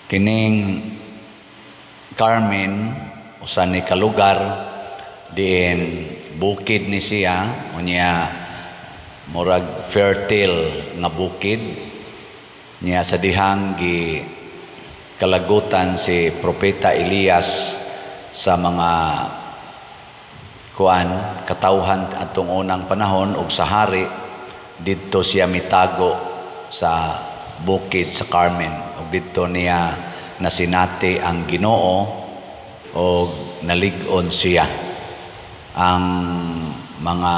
Kining Carmen, usa ni ka lugar diin bukid ni siya, unya murag fertile nga bukid niya sa dihang gi kalagutan si Propeta Elias sa mga kuan katawhan atong unang panahon ug sa hari. Didto siya mitago sa bukid sa Carmen ug didto niya nasinati ang Ginoo ug nalig-on siya. Ang mga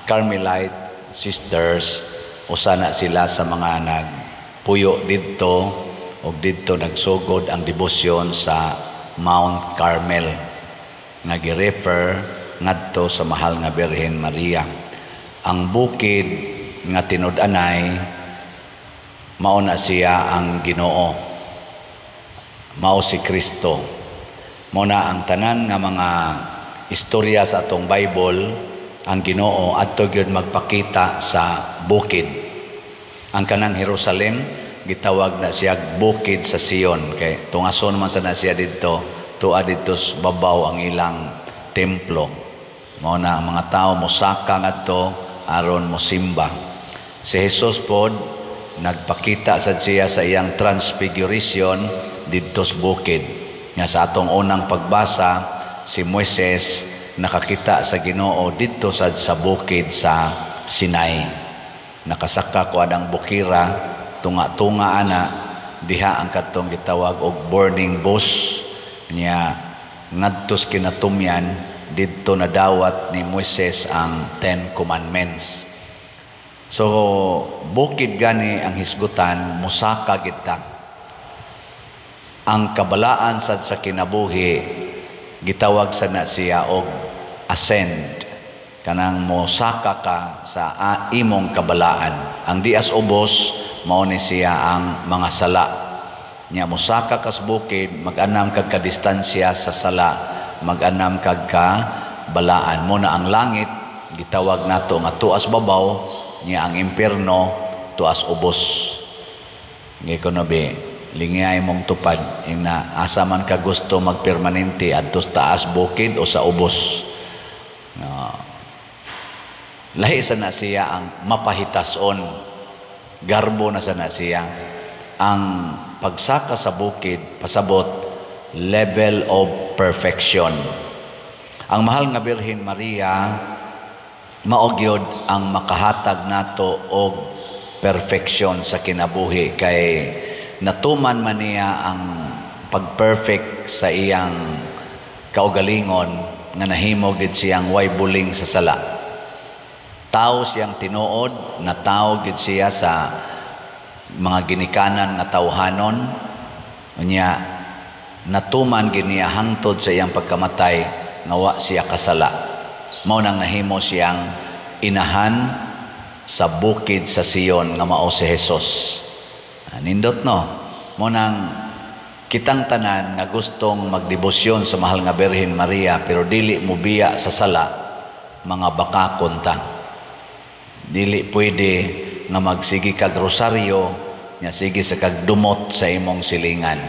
Carmelite Sisters, usa na sila sa mga nagpuyo didto ug didto nagsugod ang debosyon sa Mount Carmel nga gi-refer ngadto sa Mahal nga Birhen Maria. Ang bukid nga tinud-anay, mao na siya ang Ginoo, mao si Kristo. Mao na ang tanan nga mga istorya sa atong Bible, ang Ginoo adto gyud magpakita sa bukid. Ang kanang Jerusalem, gitawag na siya bukid sa Sion, kay tungason man sa na siya didto, tua didto sa babaw ang ilang templo. Mao na ang mga tao mosaka ngadto aron mosimba. Si Jesus pod nagpakita sad siya sa iyang transfiguration didto sa bukid. Nga sa atong unang pagbasa, si Moises nakakita sa Ginoo didto sad sa bukid sa Sinai. Nakasaka ko ang bukira, tunga-tunga ana diha ang katong gitawag og burning bush niya ngadto sa kinatumyan. Didto nadawat ni Moises ang Ten Commandments. So bukid gani ang hisgutan, musaka kita. Ang kabalaan sad sa kinabuhi, gitawag sa na siya og ascend, kanang mosaka ka sa imong kabalaan. Ang dias ubos, mao ni siya ang mga sala. Nya mosaka kas bukid, mag-anam kag kadistansya sa sala, mag-anam kag kabalaan mo na. Ang langit gitawag nato nga tuas babaw niya, ang impierno tuas ubos. Ngay kuno be, lingay mong tupad ina, asa man ka gusto magpermanente, adto sa taas bukid o sa ubos? No. Lahi sa na siya ang mapahitason, garbo na sa na siya. Ang pagsaka sa bukid pasabot level of perfection. Ang Mahal nga Birhen Maria mao gyud ang makahatag nato og perfection sa kinabuhi, kay natuman man niya ang pag-perfect sa iyang kaugalingon nga nahimo gid siyang way buling sa sala. Tao siyang tinuod, na tao gid siya sa mga ginikanan nga tawhanon. Unya natuman gid niya hangtod sa iyang pagkamatay nga wa siya kasala. Mao nang nahimo siyang inahan sa bukid sa Sion nga mao si Jesus. Nindot, no? Mao nang kitang tanan nga gustong magdebosyon sa Mahal nga Birhen Maria pero dili mobiya sa sala, mga bakakon ta. Dili pwede nga magsige kag rosaryo nya sige sa kag dumot sa imong silingan.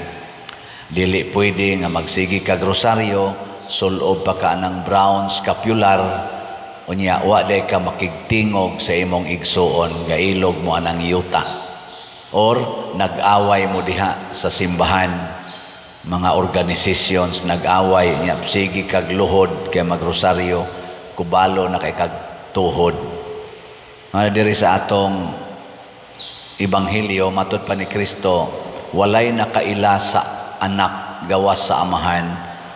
Dili pwede nga magsige kag rosaryo, sulob pa ka ng brown scapular, unya wa day ka makigtingog sa imong igsuon, gailog mo anang yuta, or nag-away mo diha sa simbahan, mga organizations nag-away nya sige kag luhod kay magrosaryo, kubalo na kay kag tuhod. Mga diri sa atong ebanghelyo, matud pa ni Kristo, walay nakaila sa Anak gawas sa Amahan,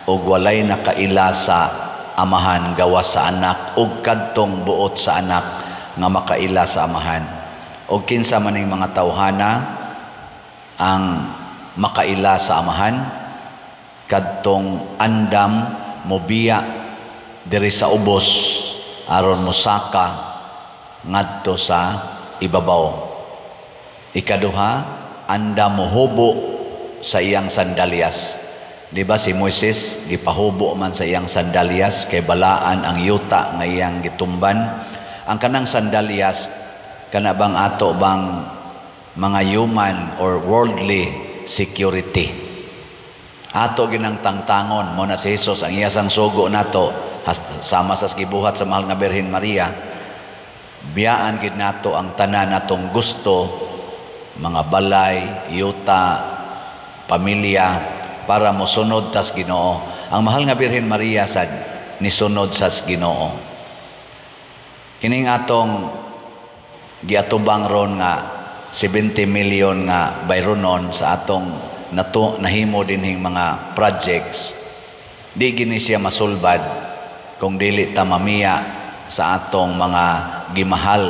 ug walay nakaila sa Amahan gawas sa Anak ug kadtong buot sa Anak nga makaila sa Amahan. Og kinsa man ning mga tawhana ang makaila sa Amahan? Kadtong andam mobiya diri sa ubos aron mosaka ngadto sa ibabaw. Ikaduha, andam mohubo sa iyang sandalyas. Di ba si Moises gipahubo man sa iyang sandalyas kay balaan ang yuta nga iyang gitumban? Ang kanang sandalyas, kana bang ato bang mga human or worldly security. Ato ginang tangtangon mo na si Jesus ang iyasang sugo nato, sama sa gibuhat sa mahal nga Birhen Maria. Biyaan gid nato ang tanan natong gusto, mga balay, yuta, pamilya, para mosunod tas Ginoo. Ang mahal nga Birhen Maria sad nisunod sa Ginoo. Kining atong giatubang ron nga 70 million nga bayronon sa atong nato nahimo dinhing mga projects, di gini siya masulbad kung dili ta mamiya sa atong mga gimahal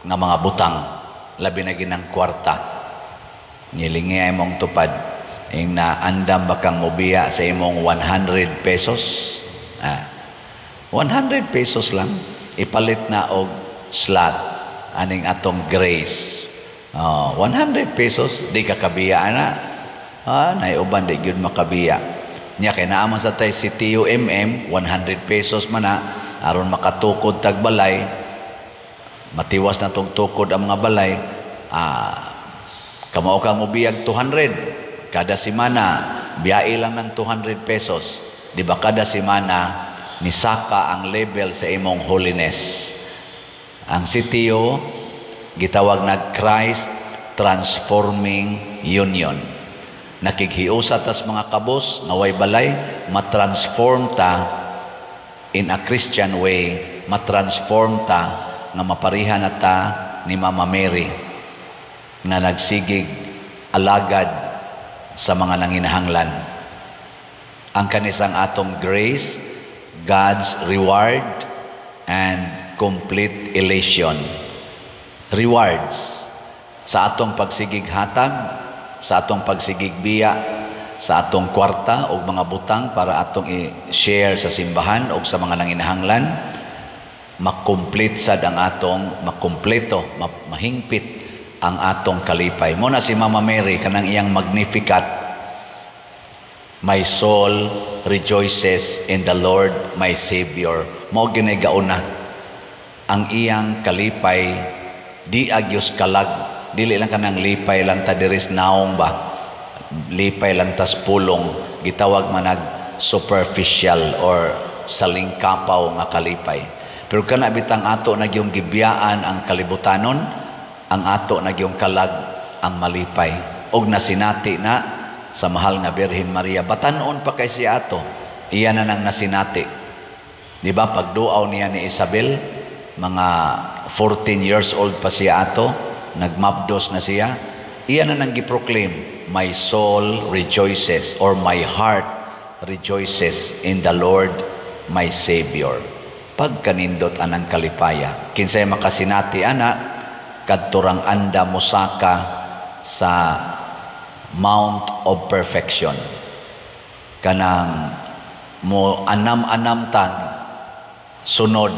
nga mga butang, labi na ginang kwarta. Ngilingi ay mong tupad ing na andam ba kang mobiya sa imong 100 pesos? 100 pesos lang ipalit na og slot aning atong grace. Oh, 100 pesos, di ka kabiya ana. Nay uban di gyud makabiya nya kay naa man sa tay si TUMM, 100 pesos man na aron makatukod tag balay, matiwas na tong tukod ang mga balay. Kamao kang mobiyag 200 kada semana, biyai lang ng 200 pesos, di ba? Kada semana nisaka ang level sa imong holiness. Ang CTU gitawag na Christ Transforming Union. Nakighiusa tas mga kabos nga way balay, matransform ta in a Christian way, matransform ta nga mapariha na ta ni Mama Mary nga nagsigig alagad sa mga nanginahanglan. Ang kanisang atong grace, God's reward and complete elation. Rewards sa atong pagsigig hatag, sa atong pagsigig biya, sa atong kwarta o mga butang para atong i-share sa simbahan o sa mga nanginahanglan, makomplete sad ang atong makumpleto, mahingpit ang atong kalipay. Mo na si Mama Mary, kanang iyang Magnificat, "My soul rejoices in the Lord my Savior." Mao ginay gauna ang iyang kalipay, di agyos kalag, dili lang kanang lipay lang ta diris naong ba, lipay lang tas pulong, gitawag manag superficial or salingkapaw nga kalipay. Pero kana bitang ato nagyong gibiyaan ang kalibutanon, ang ato nagyong kalag ang malipay og nasinati na sa mahal nga Birhen Maria. Batanon pa kay siya ato, iya na nang nasinati, di ba? Pagduaw niya ni Isabel, mga 14 years old pa siya ato, nagmapdos na siya, iya na nang giproclaim, "My soul rejoices," or "My heart rejoices in the Lord my Savior." Pagkanindot anang kalipaya. Kinsay makasinati ana, kadturang anda mosaka sa Mount of Perfection. Kanang mo anam-anam tag sunod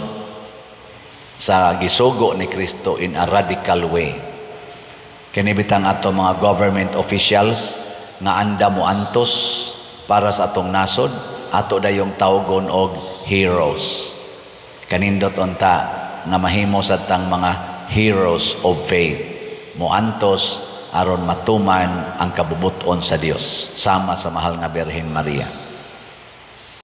sa gisugo ni Kristo in a radical way. Kini bitang ato mga government officials nga anda mo antos para sa atong nasod, ato dayong tawgon og heroes. Kanindot unta nga mahimo sa tang mga heroes of faith. Moantos aron matuman ang kabubuton sa Dios sama sa mahal nga Birhen Maria.